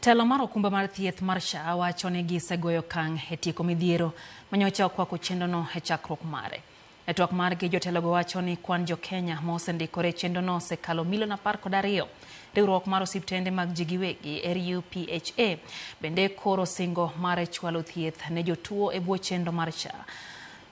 Telo mar okumba mar thieth mar SHA wacho ni gisegoyo okang' e tieko midhiero manyocha okwako chenrono e chakruok mare. E twak margi, jotelogo wacho ni kwan jo-Kenya ma osendikore e chenrono osekalo milion 12. Riwruok mar osiptende mag ji giwegi RUPHA bende koro singo mar chwalo thieth ne jotuo e bwo chenro mar SHA.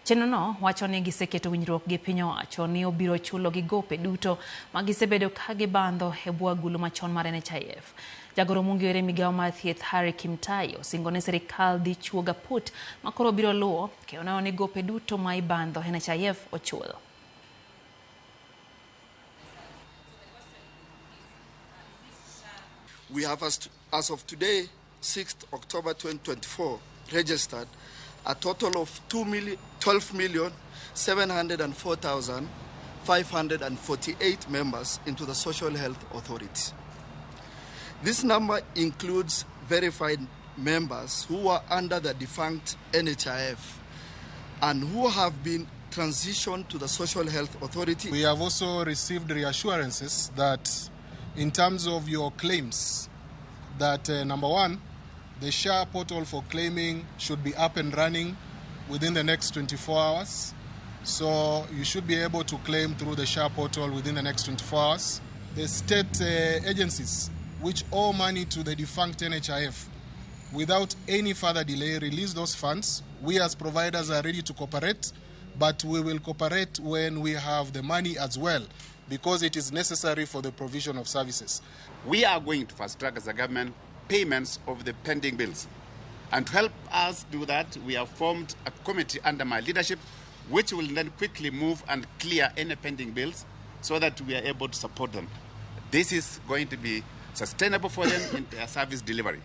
Chenrono wacho ni giseketo winjruok gi piny owacho ni obiro chulogi gope duto ma gisebedo ka gibandho e bwo agulu machon mar NHIF. Jagoro mong'ere migawo mar thieth Harry Kimtai osingo ni sirikal dhi chiwo gaput ma koro biro luwo kendo neno ni gope duto ma ibandho NHIF ochul. We have, as of today, 6th October 2024, registered a total of 12,704,548 members into the Social Health Authority. This number includes verified members who were under the defunct NHIF and who have been transitioned to the Social Health Authority. We have also received reassurances that in terms of your claims, that number one, the SHA portal for claiming should be up and running within the next 24 hours. So you should be able to claim through the SHA portal within the next 24 hours. The state agencies which owe money to the defunct NHIF, without any further delay, release those funds. We as providers are ready to cooperate, but we will cooperate when we have the money as well, because it is necessary for the provision of services. We are going to fast track as a government payments of the pending bills. And to help us do that, we have formed a committee under my leadership, which will then quickly move and clear any pending bills so that we are able to support them. This is going to be sustainable for them in their service delivery.